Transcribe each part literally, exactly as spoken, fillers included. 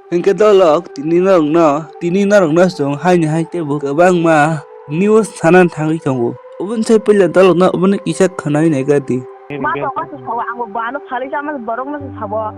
Hinkhe dolok tini norokno, tini norokno chwng haini hai teibo kwbangma news sana thangwi tongo. Oboni sai puila dolokno obono kisa khwnai naikha di. Ma tongo se sao, ang bo ano phalwi chama borokno se sao.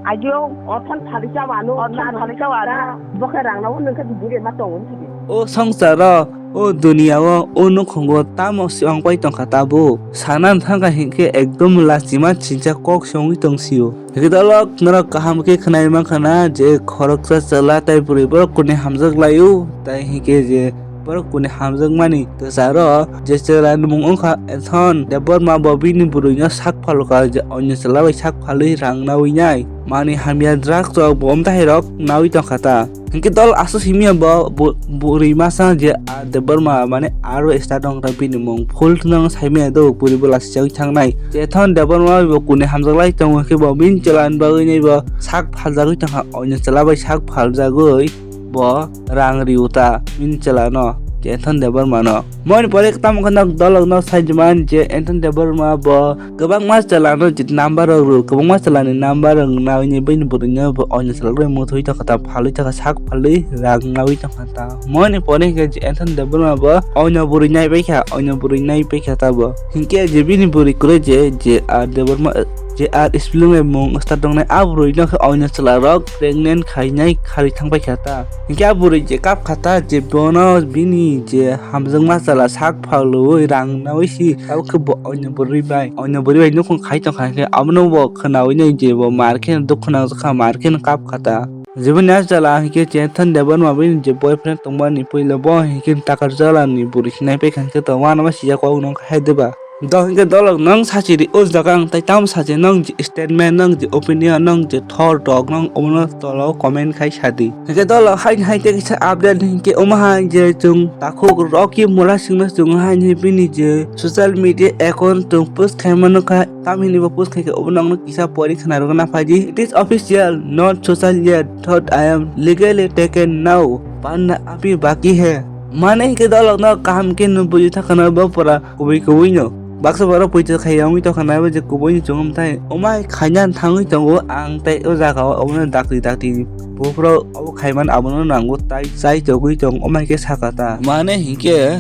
Agio othan phalwi chama ano, othan phalwi chama ano. Bokhe rangna o nungkha buri ma tongo. O songsaro, o duniya o, o nukhungo tamo se ongpai tongkha tabuk. Sana thangkha hinkhe ekdom lachima chincha kok se ongwi tongsio. Hwnkhe dolok norok kaham khe khwnai mankha na je khoroksa chwla tai bwrwi borok kuni hamjak laio, tai hinkhe je borok kuni hamjakmani kwcharo je chwla ni mung wngkha Anthony Debbarma bo bini bwrwino sak phalkha je onyo chwla bai sak phalwi rang nawi nai manwi hamya drugs rok bo omtahai rok nawi tongkha ta. Hinkhe dol aswk simi bo bu-, bwrwi masa je a Debbarma mane aro start wngkha bini mung full no saimaya do bwrwi bo lasi chagwi thangnai. Chethon Debbarma bo kuni hamjaklai tongo khe bo bini chwla ni bagwi nai bo sak phaljagwi tongkha onyo chwla bai sak phaljagwi bo rang riuta bini chwla no Chethon Debbarma no. Moni pore tamo khe nok dolok no saijman je Anthony Debbarma bo kwbangma chwla no je number rok rw, kwbangma chwla ni number rok nawi ni bini bwrwi no bo onyo chwla rok bai muthwi tongkha ta phalwi tongkha sak phalwi rang nawi tongkha ta. Moni pore hinkhe je Anthony Debbarma bo onyo bwrwi nai paikha, onyo bwrwi nai paikha ta bo. Hinkhe je bini bwrwi kwrwi je, je R Debbarma, je R spelling bai mung start tongnai a bwrwi no khe onyo chwla rok pregnant khainai kharwi thang paikha ta. Hinkhe a bwrwi je kap kha ta je bono bini je hamjakma chwla sak phalwi rang nawi si abo khe bo onyo bwrwi bai, onyo bwrwi bai nukhung khai tongkha hinkhe abono bo khwnawi nai je bo mar khe dukhu nangjakha mar khe kap kha ta. Jiboni a chwla hinkhe Chethon Debbarma bini je boyfriend tongmani puila bo hinkhe takar jala ni bwrwi hinai paikha hinkhe to uanama sijak kok nung khai deba. Do hinkhe dolok nwng sachiri o jaga ang tai tamo sachi nwng je statement nwng je opinion nwng je thor rok nwng omono tolo comment khai sadi. Hinkhe dolok haini hai tei kisa update hinkhe omo hai je chwng takhuk Rocky Murasingno chwng haini bini je social media account chwng post khaimano kha tamhini bo post khaikhe obo nwngno kisa pori khna rwgwna phaidi. It is official, not social yet, thought I am legally taken now. Panna abhi baki hai. Mane hinkhe dolokno kaham khe nw buji thakana bo pura kubui kubui no. Baksa borok poito khai wngwi tongkha naibo je kubui ni chwng wngthai. Omai khaina thangwi tongo ang tei o jaga o omono dakti dakti buphuru obo khaiman abono nango tai chai chogwi tong omai khe sakha ta. Mane hinkhe.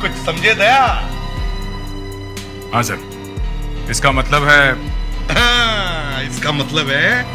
Kuch samjhe daya? हाँ सर, इसका मतलब है। हाँ, इसका मतलब है।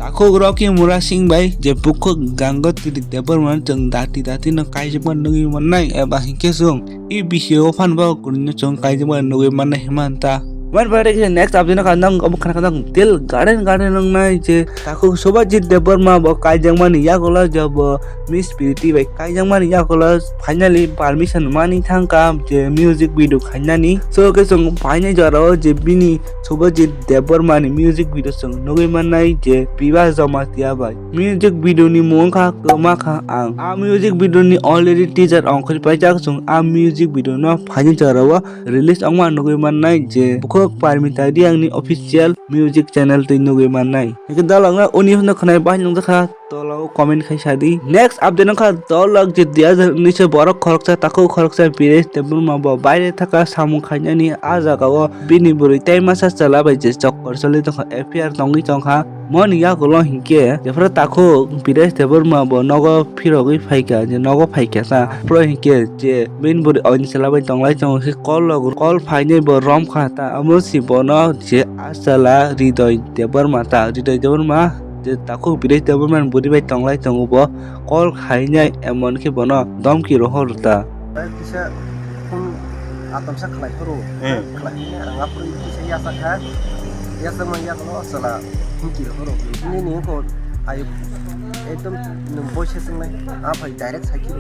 Takhuk Rocky Murasing bai je bukhuk Gangotri Debbarma chwng dati dati no kaijakma nugwi mannai eba hinkhe chwng e bisi o phan bo kunino chwng kaijakma nugwi mannai himanta. Wan bai rek next update no kha nang obo khana kha nang til garden garden nang nai je takhuk Subhajit Debbarma bo kaijakmani yagulo je bo Miss Pretty bai kaijakmani yagulo finally permission mani thangkha je music video khainani. So khe chwng phainai jorao je bini Subhajit Debbarma ni music video chwng nugwi mannai je Biba Jamatia bai. Music video ni mung wngkha Kwma Kha Ang. A music video ni already teaser ongkhorwi paijak chwng a music video no phainai jorao release ongma nugwi mannai je bukhuk Parmita Reang ni official music channel twi nugwi mannai. Hingke dalokno uni hwnno khwnai bai nungjakha. Tolao comment khai sadi. Next update wngkha dolok je dui hajar unis o borok khoroksa takhuk khoroksa Biresh Debbarma bo baire thaka samung khainani a jagao bini bwrwi tei masa chwla bai je chokor choli tongkha affair tongwi tongkha. Moni yagulo hinkhe jephru takhuk Biresh Debbarma bo nogo phirogwi phaikha je nogo phaikha sa phro hinkhe je bini bwrwi oini chwla bai tonglai tongo khe kol rok kol phainai bo romkha ta omo si bono je a chwla Ridoy Debbarma ta Ridoy Debbarma. Je takhuk Biresh Debbarma ni bwrwi bai tonglai tongo bo call khainai emon khe bono domki rohor ta. Kisa phone atomsa khlai phuru. Hmm. Khlai phuru ang aphuru kisa yasa kha. Yasa ma yakono asala humki rohor. Nini ko ayo ekdom nung voice sengnai. Aphai direct sai khe.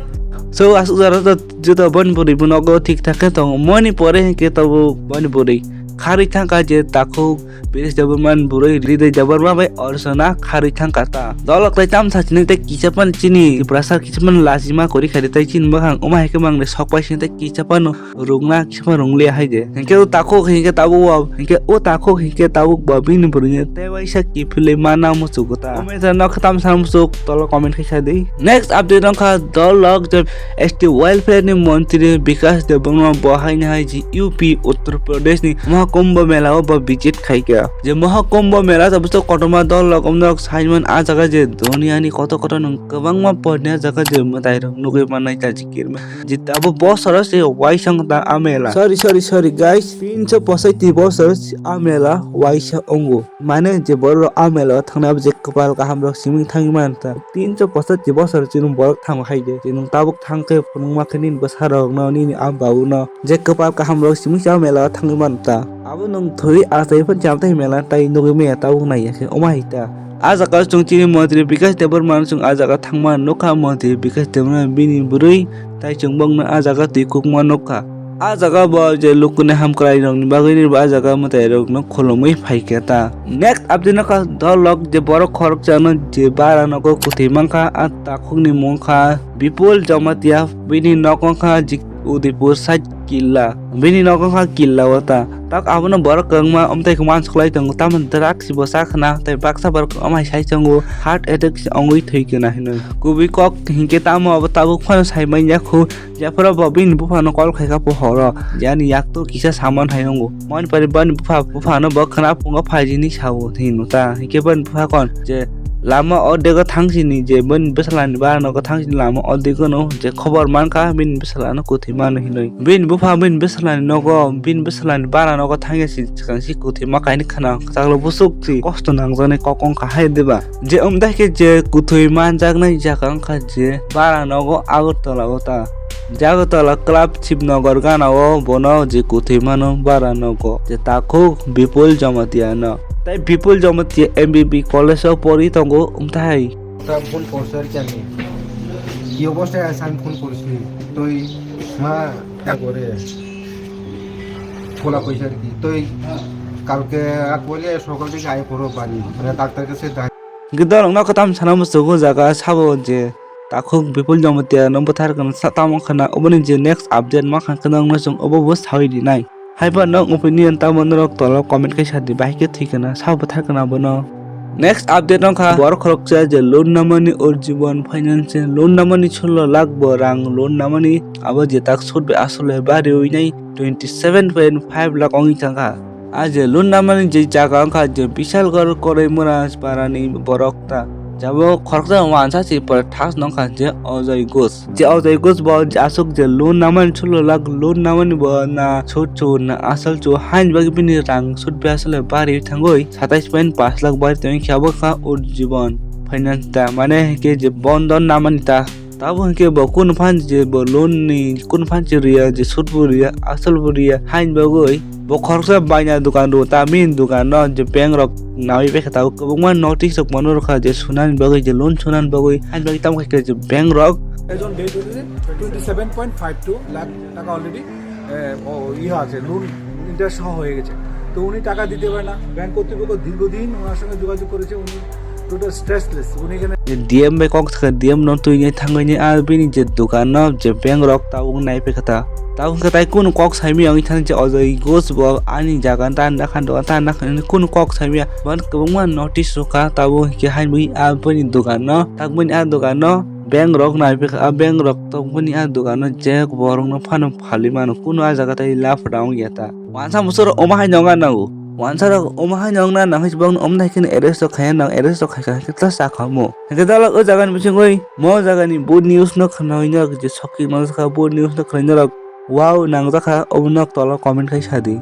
So asuk jora to joto boni bwrwi bo nogo thik thak khe tongo. Moni pore hinkhe tabuk boni bwrwi kharwi thangkha je takhuk Biresh Debbarma ni bwrwi Ridoy Debbarma bai Archana kharwi thangkha ta. Dolok tai tam sachini tei kichapan chini Tiprasa kichapan lachima kwrwi khaidi tei chini bwkhang wngma hai khe mangni sokpai sini tei kichapan rungna kichapan rungliya hai de. Hinkhe o takhuk hinkhe tabuk bo, hinkhe o takhuk hinkhe tabuk bo bini bwrwini tei waisa kiphilwi mana muchuk ta. Comment no khatam sa muchuk tolo comment khe sa di. Next update wngkha dolok je S T welfare ni montri Bikash Debbarma bo haini hai je U P Uttar Pradesh ni mohak Kumbh Mela o bo visit khaikha. Je Mahakumbh Mela tabukso kotorma dol rok omnorok saiman ah jaga je duniani kotor kotor nung kwbangma porni ah jaga je mwtai rok nugwi mannai ta jikirma. Je abo bosoro se waisa wng ta ah mela. Sorry, sorry, sorry, guys. Tinso posaiti bosoro se ah mela waisa wngo. Mane je borok ah mela o thangnai abo je kwpal kaham rok simi thangwi man ta. Tinso posaiti bosoro chini borok thangma hai de. Je nwng tabuk thang khe phunukma khe nini bwsarokno, nini ah babukno je kwpal kaham rok simi se ah mela o thangwi man ta. Abo nwng thwi achai phano cham tei mela tai nugwi maya tabuk nai ya khe omo hai ta. Ah jaga o chwng chini montri Bikash Debbarma no chwng ah jaga thangma nukha, montri Bikash Debbarma bini bwrwi tai chwng bokno ah jaga twi kukma nukha. Ah jaga bo je lukuni hamkrai rokni bagwi ni bo ah jaga mwtai rokno khulumwi phaikha ta. Next update nokha dol rok je borok khoroksa no je bara nogo kwthwi mankha, ah takhukni mung kha Bipul Jamatia, bini nok wngkha Jik-, Udaipur side killa. Bini nok wngkha killa o ta. Tak abono borok kwbangma omtwi khe uansuk lai tongo. Tamoni drugs bo cha khna, tei baksa borok omo hai sai tongo, heart attack se ongwi thwi khna hinwi. Kubui kok hinkhe tamo abo tabuk phano sai manya khu. Jephuru bo bini buphano call khaikha pohoro, je ani yakto kisa saman hai wngo. Mani pari bani bupha, buphano bo khna phungo phaijini sao hinwi ta. Hinkhe bani bupha kon je lama o dego thangsini je bini bwsalani bara nogo thangsini lama o dego no je khobor mankha bini bwsalano kwthwi mano hinwi. Bini bupha bini bwsalani nogo, bini bwsalani bara nogo thangya si swkang si kwthwi ma kaini khna chaklo busuk si kosto nangjaknai kok wngkha hai diba. Je wngdai khe je kwthwi manjaknai jaga wngkha je bara nogo Agartala o ta. Je Agartala Club Shivnagar gana o bono je kwthwi mano bara nogo je takhuk Bipul Jamatia no. Tai Bipul Jamatia M B B college o pori tongo wngthai. তার ফোন করছে আর কি আমি। কি অবস্থায় আছে আমি ফোন করেছি। তুই মা করে খোলা কইছে আর কি। তুই কালকে রাত বলে সকাল থেকে আয় করো বাড়ি। মানে ডাক্তার কাছে দেখাই। Gidol no katam sana musugo jaga sabo je takhuk Bipul Jamatia no buthar kan sa tamo khana oboni je next update ma khan kana no song obo bo sawi di nai. Haiba nok opinion tamo norok tolo comment khe sadi, bahai khe thwi kana, sabo buthar kana bono. Next update wngkha borok khoroksa je loan namani ur jibon finance loan namani sullo lakh bo rang loan namani abo je tak sut bai asole bari ui nai twenty seven point five lakh wngwi thangkha. A je loan namani je jaga wngkha je Bishalgarh Koraimura parani borok ta. Jabo khoroksa wansa si pore thas nongkha je Ajoy Ghosh. Je Ajoy Ghosh bo je aswk je loan namani sullo lakh loan namani bo na sut chu na asal chu hain bagwi bini rang sut bai asole bari thangwi satais point paanch lakh bari tongwi khe abo kha Urjibon finance ta mane hwnkhe je Bandhan namani ta. Tabo hwnkhe bo kunu phan je bo loan ni kunu phan je riya je sut bo riya asal bo riya hain bagwi bo khoroksa baina dukan ro ta bini dukan no je bank rok nawi bai khe tabuk kwbangma notice rok mano rwkha je sunani bagwi je loan sunani bagwi hain bagwi tamo khe je bank rok. এজন ডেট হয়েছে twenty seven point five two lakh টাকা already ইয়ে আছে, loan interest সহ হয়ে গেছে। তো উনি টাকা দিতে পারে না, ব্যাংক কর্তৃপক্ষ দীর্ঘদিন ওনার সঙ্গে যোগাযোগ করেছে, উনি টোটাল স্ট্রেসলেস। উনি এখানে D M bai kok sakha D M no twi nai thangwi ni a bini je dukan no je bank rok tabuk nai pekha ta. Tabuk khe tai kunu kok saimi ang thani je Ajoy Ghosh bo ani jaga ta nakha dukan ta nakha kunu kok saimi ya. Ban kwbangma notice rwkha tabuk khe hai bini a bini dukan no tak bini a dukan no bank rok nai pekha a bank rok tok bini a dukan no je borok no phano phali mano kunu a jaga tai lab rang ya ta. Wansa musoro omo hai nong nango. Wansa rok omo hai nong na nang his bong om dai kene arrest rok khaya nang arrest rok khai khai khe tla sa kha mo. Hingke dalok o jaga ni bisingoi mo jaga ni bo news no khna hoi no je sokki ma jakha bo news no khna hoi no rok wow nang jakha omo nok tolo comment khai sa di.